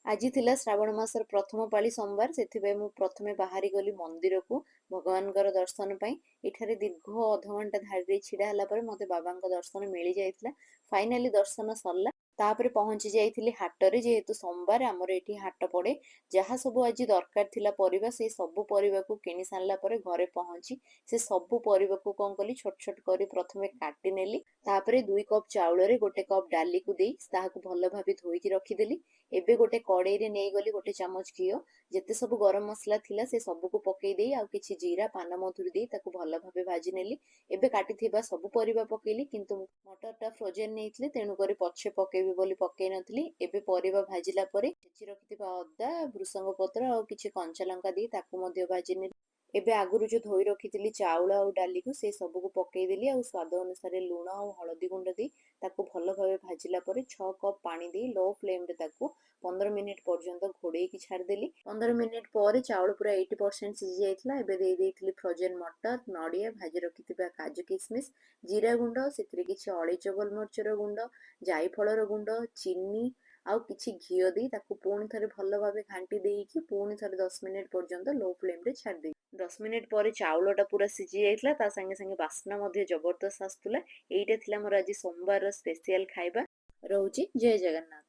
ଆଜି ଥିଲା ଶ୍ରାବଣ ମାସର ପ୍ରଥମ ପାଳି ସୋମବାର। ସେଥିପାଇଁ ମୁଁ ପ୍ରଥମେ ବାହାରି ଗଲି ମନ୍ଦିରକୁ ଭଗବାନଙ୍କର ଦର୍ଶନ ପାଇଁ। ଏଠାରେ ଦୀର୍ଘ ଅଧଘଣ୍ଟା ଧାଡ଼ିରେ ଛିଡ଼ା ହେଲା ପରେ ମୋତେ ବାବାଙ୍କ ଦର୍ଶନ ମିଳିଯାଇଥିଲା। ଫାଇନାଲି ଦର୍ଶନ ସରିଲା। ତାପରେ ପହଞ୍ଚି ଯାଇଥିଲି ହାଟରେ। ଯେହେତୁ ସୋମବାର, ଆମର ଏଠି ହାଟ ପଡ଼େ। ଯାହା ସବୁ ଆଜି ଦରକାର ଥିଲା ପରିବା, ସେଇ ସବୁ ପରିବାକୁ କିଣି ସାରିଲା ପରେ ଘରେ ପହଞ୍ଚି ସେ ସବୁ ପରିବାକୁ କଣ କଲି, ଛୋଟ ଛୋଟ କରି ପ୍ରଥମେ କାଟି ନେଲି। ତାପରେ 2 କପ୍ ଚାଉଳରେ 1 କପ୍ ଡାଲିକୁ ଦେଇ ତାହାକୁ ଭଲ ଭାବେ ଧୋଇକି ରଖିଦେଲି। ଏବେ ଗୋଟେ କଡ଼େଇରେ ନେଇଗଲି 1 ଚାମଚ ଘିଅ। ଯେତେ ସବୁ ଗରମ ମସଲା ଥିଲା, ସେ ସବୁକୁ ପକେଇ ଦେଇ ଆଉ କିଛି ଜିରା, ପାନ ମଧୁରୀ ଦେଇ ତାକୁ ଭଲ ଭାବେ ଭାଜି ନେଲି। ଏବେ କାଟିଥିବା ସବୁ ପରିବା ପକେଇଲି, କିନ୍ତୁ ମଟରଟା ଫ୍ରୋଜେନ୍ ନେଇଥିଲି, ତେଣୁକରି ପଛେ ପକେଇବି ବୋଲି ପକେଇ ନଥିଲି। ଏବେ ପରିବା ଭାଜିଲା ପରେ ଛେଚି ରଖିଥିବା ଅଦା, ଭୃସଙ୍ଗ ପତ୍ର ଆଉ କିଛି କଞ୍ଚା ଲଙ୍କା ଦେଇ ତାକୁ ମଧ୍ୟ ଭାଜି ନେଲି। ଏବେ ଆଗରୁ ଯୋଉ ଧୋଇ ରଖିଥିଲି ଚାଉଳ ଆଉ ଡାଲିକୁ, ସେ ସବୁକୁ ପକେଇଦେଲି ଆଉ ସ୍ୱାଦ ଅନୁସାରେ ଲୁଣ ଆଉ ହଳଦୀ ଗୁଣ୍ଡ ଦେଇ ତାକୁ ଭଲ ଭାବେ ଭାଜିଲା ପରେ 6 କପ୍ ପାଣି ଦେଇ ଲୋ ଫ୍ଲେମ୍ରେ ତାକୁ 15 ମିନିଟ୍ ପର୍ଯ୍ୟନ୍ତ ଘୋଡ଼େଇକି ଛାଡ଼ିଦେଲି। 15 ମିନିଟ୍ ପରେ ଚାଉଳ ପୁରା 80% ସିଝି ଯାଇଥିଲା। ଏବେ ଦେଇ ଦେଇଥିଲି ଫ୍ରୋଜେନ୍ ମଟର, ନଡ଼ିଆ, ଭାଜି ରଖିଥିବା କାଜୁ କିସମିସ୍, ଜିରା ଗୁଣ୍ଡ, ସେଥିରେ କିଛି ଅଳେଇଚ, ଗୋଲମରିଚର ଗୁଣ୍ଡ, ଜାଇଫଳର ଗୁଣ୍ଡ, ଚିନି ଆଉ କିଛି ଘିଅ ଦେଇ ତାକୁ ପୁଣି ଥରେ ଭଲ ଭାବେ ଘାଣ୍ଟି ଦେଇକି ପୁଣି ଥରେ 10 ମିନିଟ୍ ପର୍ଯ୍ୟନ୍ତ ଲୋ ଫ୍ଲେମ୍ରେ ଛାଡ଼ିଦେଲି। 10 ମିନିଟ୍ ପରେ ଚାଉଳଟା ପୁରା ସିଝି ଯାଇଥିଲା। ତା ସାଙ୍ଗେ ସାଙ୍ଗେ ବାସ୍ନା ମଧ୍ୟ ଜବରଦସ୍ତ ଆସୁଥିଲା। ଏଇଟା ଥିଲା ମୋର ଆଜି ସୋମବାରର ସ୍ପେସିଆଲ ଖାଇବା। ରହୁଛି, ଜୟ ଜଗନ୍ନାଥ।